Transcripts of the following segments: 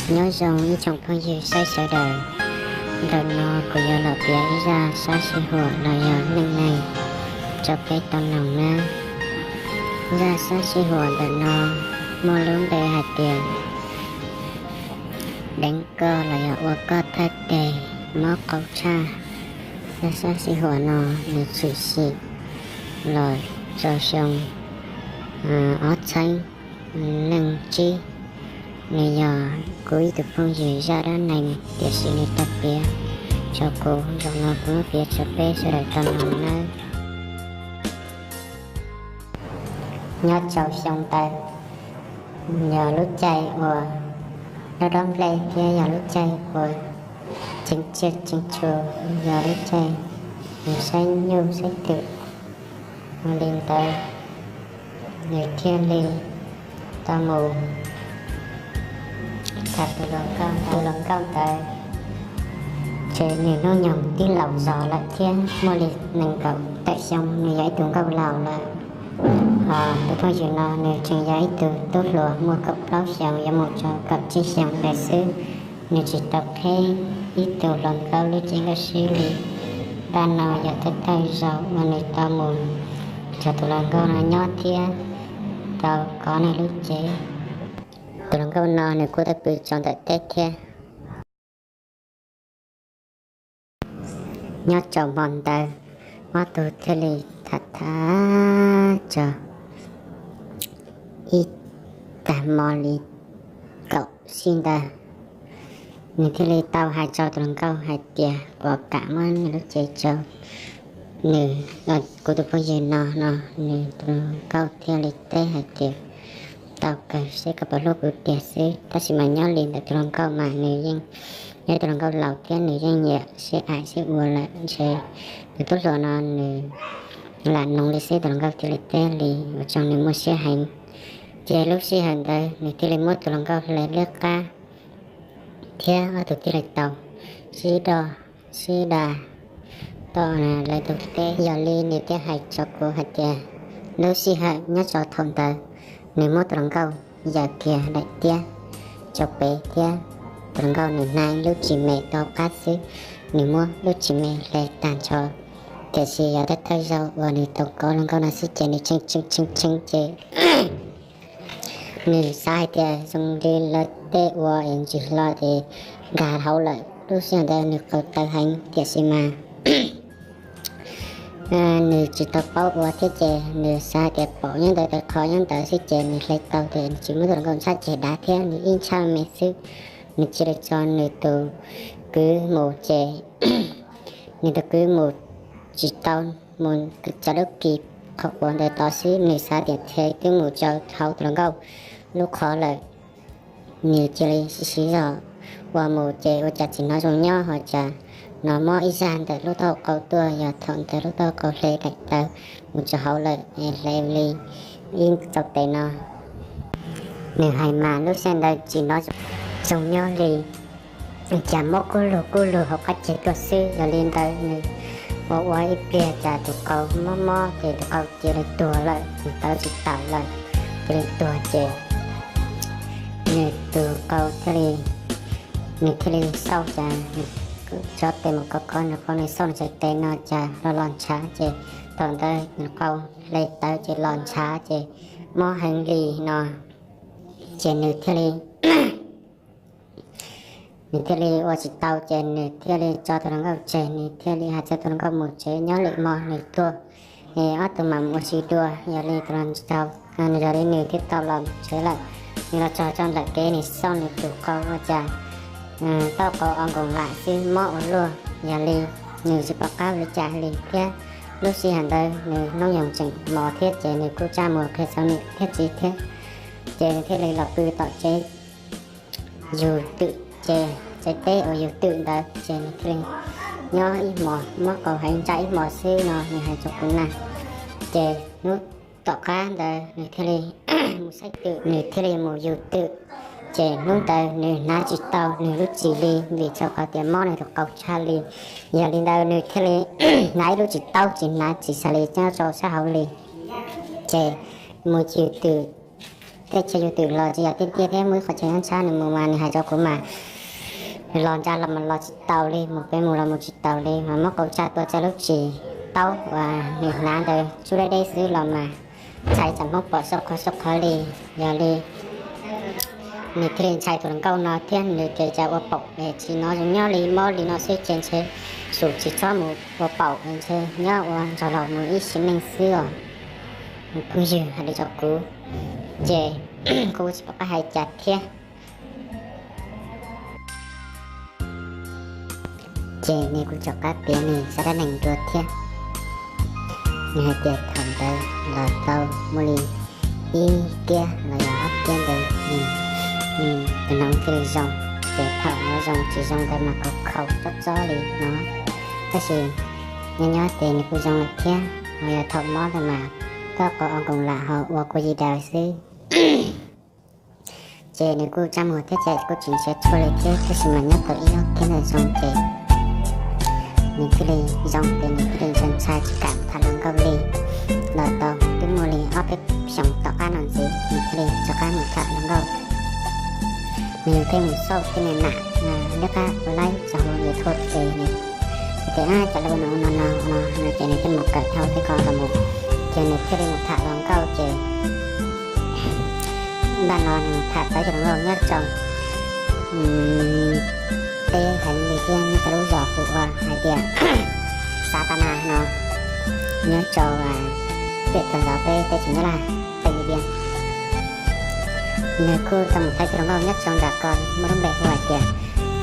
Nyob zoo ib tsoom phooj ywg saib sawv daws, ntawm no kuv yuav los piav ib zaj sab sij huam los yog neej neeg rau peb tau noog nawb. Zaj sab sij huam ntawm no muaj lub npe hais tias deev koj los yog ua koj thawj teg mob qau tshaj. Zaj sab sij huam no nws tshwm sim los rau xyoo ob txhiab nees nkaum tsib. Nws yog kuv ib tug phooj ywg zaj dab neeg, tiam sis nws tau piav rau kuv, zaum no kuv muab piav rau peb sawv daws tau noog nawb. Nyob rau xyoo ntawd yog lub caij uas dob dob nplej thiab yog lub caij uas ceev tsiaj ceev tshua, yog lub caij nws saib nyuj saib twm. Ua li ntawd nws thiaj li tau mus tham tus hluas nkauj ntawd, ces nws hnub nyoog twb laus zog lawm thiab, muaj li nees nkaum tawm xyoo, nws yog ib tug nkauj laus lawm. Ho tus phooj ywg no nws tseem yog ib tug tub hluas muaj kaum plaub xyoos yuav mus rau kaum tsib xyoos ntawd xwb. Nws tsis tau qheb ib tug hluas nkauj lub cev nkauj swb li. Paj no yog thawj thawj zaug uas nws tau mus nrog tus hluas nkauj no nyob thiab tau kov nws lub cev. Tus hluas nkauj no nws kuj tau pw tso ntawm teb thiab. Nyob rau hmo ntawd, ob tug thiaj li tham tham tso ib tag hmo li kaum sij ntawd, nws thiaj li tau hais rau tus hluas nkauj hais tias kom kam muab nws lub cev rau nws, kuv tus phooj ywg no no. Nws tus hluas nkauj thiaj li teb hais tias tau kawg, seb koj puas hlub kuv tiag xwb. Tab sis mas nyob li ntawm tus hluas nkauj mas nws yeej yog tus hluas nkauj laus thiab nws yeej nyiam sib aim sib ua lawm, ntshe tus tub hluas no nws lam noog li xwb. Tus hluas nkauj thiaj li teb li ua tsaug nws muaj siab heev. Ces lub sij hawm ntawd nws thiaj li muab tus hluas nkauj hle liab qab thiab ob tug thiaj li tau sib do sib da tom lawv tus teb. Yog li nws thiaj hais rau kuv hais tias lub sij hawm nyob rau thaum ntawd nws muab tus hluas nkauj yaws kiag daim tiab rau pem thiab tus hluas nkauj nws hnav lub tsis me rau qab xwb, nws muab lub tsis me hle tag nrho. Tiam sis yog thawj thawj zaug uas nws tau kov hluas nkauj no xwb ces nws tshee tshee tshee tshee ces nws xav hais tias zoo li lawv tej ua es ntsis hlo ces nkag hauv lawm. Lub sij hawm ntawd nws qaug taw heev tiam sis mas nws tsis tau paub ua thiab ces nws xav hais tias pom nyob ntawd, tawv qhov nyob ntawd xwb ces nws hle tau ces nws tsis muab tus hluas nkauj ntshab ceg dav thiab, nws ib ntshab me xwb. Nws cia li tso nws tus kwv mus ces nws tus kwv mus tsis tau, mus cov lub kis qhov quav ntawd tod xwb. Nws xav tias ntshe twb mus rau hauv tus hluas nkauj lub qhov lawm, nws cia li siv siv zog ua mus ces ua cas tsis hnov zoo nyob, ho cas hnov mob ib zaj ntawm lub taub hau qau tuaj, yog thaum ntawd lub taub hau qau hle daim tawv mus rau hauv lawm, hle li ib txoj tes no. Nws hais mas lub sij hawm ntawd tsis hnov zoo nyob li, cas mob kub lug kub lug hauv qab ceg tuaj xwb. Yog li ntawd nws ua ua ib pliag cas tus qau mob mob ces tus qau cia li tuag lawm, nws tawv tsis taus lawm, cia li tuag ces nws tus qau thiaj li, nws thiaj li xauj cas nws tso tes mus kov kov nws qau, nws xauj nws txhais tes no cas los los ntshav ces thaum ntawd nws qau hle tawv ces los ntshav ces mob heev li no. Ces nws thiaj li, nws thiaj li ua tsis tau ces nws thiaj li tso tus hluas nkauj tseg, nws thiaj li hais txog tus hluas nkauj mus tsev nyob lwm hmo nws tuaj es ob tug mam mus ua si dua. Yog li tus hluas nkauj, yog li nws thiaj tau los tsev lawm. Nws los txog rau ntawm kev nws xauj nws tus qau ua cas taub qau o nkoos lam xwb, mob ua luaj. Yog li nws tsis pom qab li cas li thiab. Lub sij hawm ntawd nws hnub nyoog tseem mos thiab ces nws kuj tsa mus qhia txog niam thiab txiv thiab. Ces nws thiaj li los pw tom tsev yug twm, ces tsev teb uas yug twm ntawd ces nws thiaj li nyob ib hmos, mob qau heev ntsa ib hmos xwb no nws hais rau kuv na. Ces hnub tom qab ntawd nws thiaj li mus saib twm, nws thiaj li mus yug twm. Ces hnub ntawd nws hnav tsis tau nws lub txim li vim rau qhov tias mob nws tus qau tshaj li. Yog li ntawd nws thiaj li hnav ib lub tsis taub, tsis hnav tsis xav li nyob rau sab hauv li. Ces mus yug twm Tej chaw yus twm los tsis yog tiaj tiaj thiab, muaj ib qhov chaw nyob ntshab, nws mus mas nws hais rau kuv mas nws los ntsa los mas los tsis taus li, mus pem mus los mus tsis taus li, mas muab qau tsa tua tsa lub tsis taub uas nws hnav ntawd tsuj deb deb xwb los mas ntshai tsam Hmoob pom sab qhov sab qhov li. Yog li nws thiaj li ntshai tus hluas nkauj no thiab nws ces cas ua paum es tsis hnov zoo nyob li, mob li no xwb ces ntshe yus tsis txhob mus ua paum, ntshe nyob ua nrog laus mus ib sim neej xwb os. Phooj ywg hais li rau kuv ces kuv tsis pom qab hais cas thiab. Ces nws kuj rov qab piav nws zaj dab neeg dua thiab. Nws hais tias thaum ntawd los tau muaj li ib kiab los yog ob kiab ntawd nws, nws tus hneev thiaj li zoo, ces thaum no zoo tsis zoo ntawd mas khaus khaus tsob tsob li no, tab sis nyob nyob ces nws kuj zoo lawm thiab. Ho yog thaum mob ntawd mas koj qau o nkoos lam ho ua kua yig daws xwb. Ces nws kuj tsa muag thiab ces kuj tsis nrhiav tshuaj li thiab, tab sis mas nyob tau ib ob kiab ntawd zoo ces nws thiaj li zoo, ces nws thiaj li ntshai ntshai tsis kam tham hluas nkauj li. Los tau twb muaj li ob peb xyoos tom qab no ntxiv nws thiaj li rov qab mus tham hluas nkauj. Nws thiaj mus xauj tej niag nam liab qab ua laib txog hauv YouTube ces nws tias, Ab, cas lawv ua no ua no no no no, ces nws thiaj mus kawm tau tej ko los mus, ces nws thiaj li mus tham hluas nkauj ces npaj no nws mus tham tau ib tug hluas nkauj nyob rau teb heev li thiab nyob rau lub zos hu ua hais tias Xav Tas Nas no, nyob rau pem toj zov peb teb chaws Nyab Laj, teb Nyab Laj. Nws kuj tau mus tham ib tug hluas nkauj nyob rau nram ko muaj lub npe hu hais tias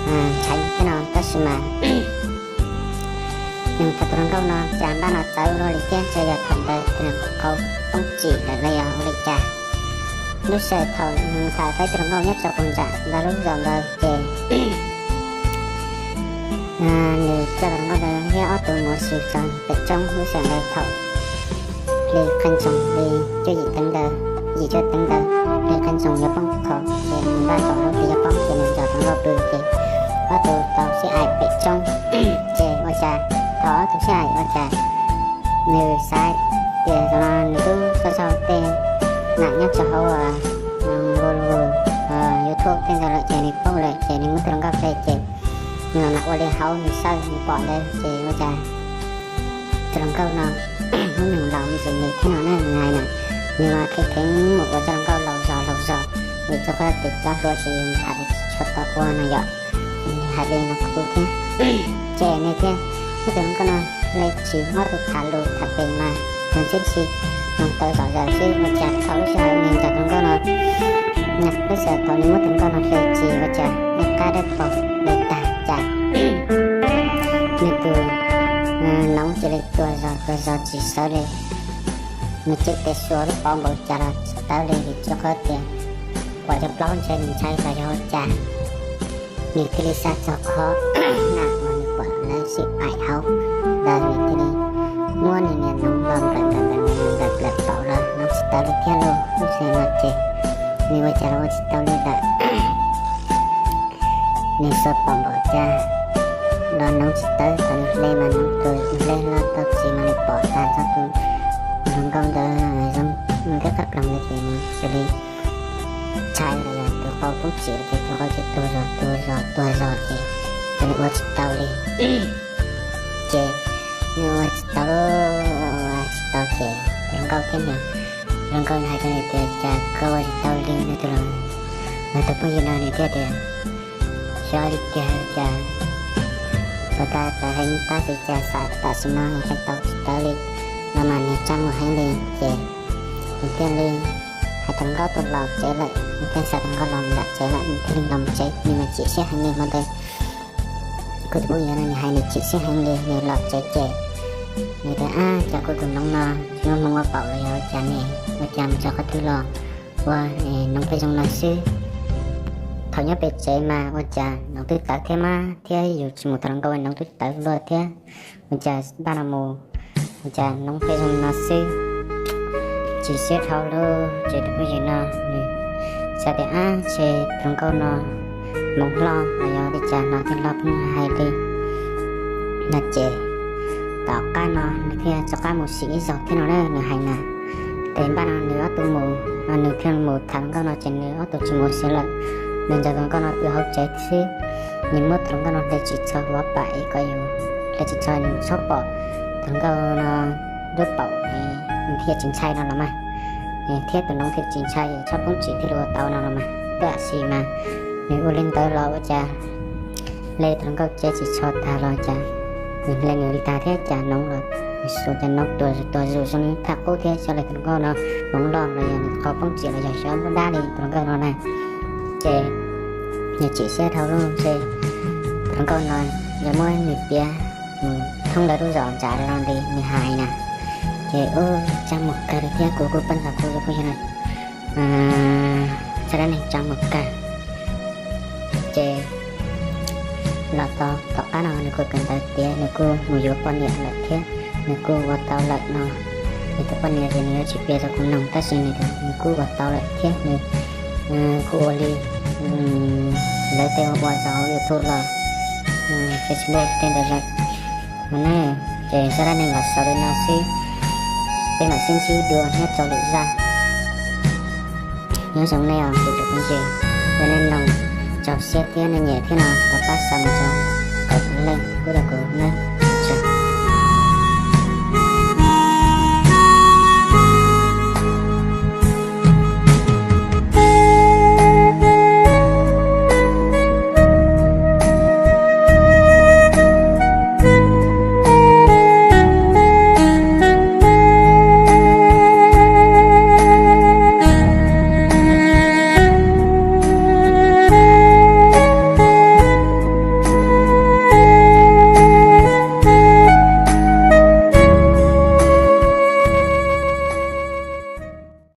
Ntsheev thiab no, tab sis mas nws mus tham tus hluas nkauj no cas npaj no txawv ua luaj li thiab, ntshe yog thaum ntawd tus hluas nkauj qau poob tsim lawm los yog ua li cas. Lub sij hawm thaum nws mus tham tau ib tug hluas nkauj nyob rau puag nram ntawd lub zos ntawd ces nws coj tus hluas nkauj ntawd thiab ob tug mus ua si rau pem roob. Lub sij hawm ntawd thaum hli qee tsoos li cuaj yim teev ntawd, yim cuaj teev ntawd, hli qee tsoos yuav poob qho ces nws npaj tau lub hli yuav poob ces nws nrog tus hluas nkauj pw ces ob tug tau sib aim pem roob. Ces ua cas thaum ob tug sib aim ua cas nws xav tias zaum no nws twb xauj xauj tej nam nyob rau hauv Google, YouTube tej ntawd lawm ces nws paub lawm ces nws muab tus hluas nkauj hle ces nws los ua li hauv nws xauj nws pom ntawd ces ua cas tus hluas nkauj no hnub nyoog laus me ntsis nws thiab no na, nws hais na, nws mas kheev kheev mus ua cov hluas nkauj laus zog laus zog, vim rau qhov tias cov hluas ces yus tham tsis tshua tau ua no yom. Nws hais li no kuv thiab. Ces nws thiaj muab tus hluas nkauj no hle tsis, ob tug tham lus tham pem mas tus ntxhiab tsis mloog tau zom zaws xwb, ua cas thaum lub sij hawm nws nrog tus hluas nkauj no, lub sij hawm thaum nws muab tus hluas nkauj no hle tsis ua cas ib qab dawb paug hle tag cas nws tus noov cia li tuag zog tuag zog tsis sawv li. Nws cev tes xyuas lub paum npaum cas los tsis tawv li, vim rau qhov tias pom cov plaub ntshe nws ntshai los yog ua cas. Nws thiaj li xav txog qhov nam uas nws pom lawv sib aim hauv ntawd, nws thiaj li muab nws niag noov los nplawm nplawm nplawm nplawm nplawm nplawm paum los noov tsis tawv li thiab lauj. Lub sij hawm no ces nws ua cas los ua tsis tau li lawm. Nws xuas paum npaum cas los noov tsis tawv, thaum nws hle mas noov tuag, nws hle los tau txiv mas nws pom tas txog tus hluas nkauj ntawd zoo nkaus qab ploog ntawd ces nws cia li ntshai los yog tus qau poob tsim ces tus qau ces tuag zog tuag zog tuag zog ces cia li ua tsis tau li. Ces nws ua tsis tau, ua tsis tau ces hluas nkauj thiab nws, hluas nkauj hais rau nws tias cas koj ua tsis tau li no, tus hluas, nws tus phooj ywg no nws thiaj tias xyov li tiag cas, puas tas tas heev tab sis cas xav tam sim no nws hais tau tsis tawv li no mas nws tsa muag heev li ces nws thiaj li hais tus hluas nkauj tus los tsev lawm, nws thiaj xa tus hluas nkauj los nram tsev lawm, nws thiaj li los tsev, nws mas chim siab heev li hmo ntawd. Kuv tus phooj ywg no nws hais nws chim siab heev li, nws los tsev ces nws tias ab, cas kuv tus noov no tsis muaj hmoo ua paum los yog ua cas ne, ua cas mus txog qhov twg los ua noov pheej zoo no xwb. Thaum nyob pem tsev mas ua cas noov twb tawv thiab mas, thiab yus tsis mus tham hluas nkauj noov twb tawv luaj thiab, ua cas npaj no mus ua cas noov pheej zoo no xwb. Chim siab dhau lawm ces tus phooj ywg no nws xav tias ab, ntshe tus hluas nkauj no hmoov hlob los yog li cas no thiaj hlob pheej hais li no ces tom qab no nws thiaj rov qab mus sim ib zaug thiab no na, nws hais na. Ces npaj no nws ob tug mus nws thiaj mus tham hluas nkauj no ces nws ob tug tsis mus ua si lawm. Nws nrog tus hluas nkauj no pw hauv tsev xwb, nws muab tus hluas nkauj no hle tsis txhob huv pam es kom yus hle tsis txhob, nws txhob pom tus hluas nkauj no lub paum, nws thiaj tsis ntshai no los mas, thiab tus noov thiaj tsis ntshai, txhob poob tsim thiaj li ua tau no los mas. Tab sis mas nws ua li ntawd los ua cas hle tus hluas nkauj tsev tsis txhob tag los cas nws hle nws li tag thiab cas noov los, nws xuas cas noov tuag zus tuag zus zoo li thaj qub thiab. Xyov li tus hluas nkauj no hmoov loj los yog nws qhov poob tsim los yog xyov muaj dab li tus hluas nkauj no na. Ces nws chim siab dhau lawm ces tus hluas nkauj no yog muab nws piav mus thoob lawv lub zos ntxav no li nws hais na. Ces ub, txaj muag kawg li thiab, kuv kuj pab ntxog kuv kuj yog na, txoj dab neeg txaj muag kawg. Ces los tau tom qab no nws kuj kawm ntawv tiav, nws kuj mus yuav poj niam lawm thiab, nws kuj ua tau lawm no. Nws tus poj niam ces nws yuav tsis piav rau kuv mloog tab sis nws tias nws kuj ua tau lawm thiab nws kuj ua li lawv tej ua ua zog YouTube los, Facebook tej ntawd lawm no ne. Ces zaj dab neeg los xaus li no xwb, peb mam sib ntsib dua nyob rau lwm zaj. Nyob zoo nej os kuv cov phooj ywg, yog nej mloog txaus siab thiab nej nyiam thiab no thov pab xa mus rau kom kuv leej pub rau kuv nawb.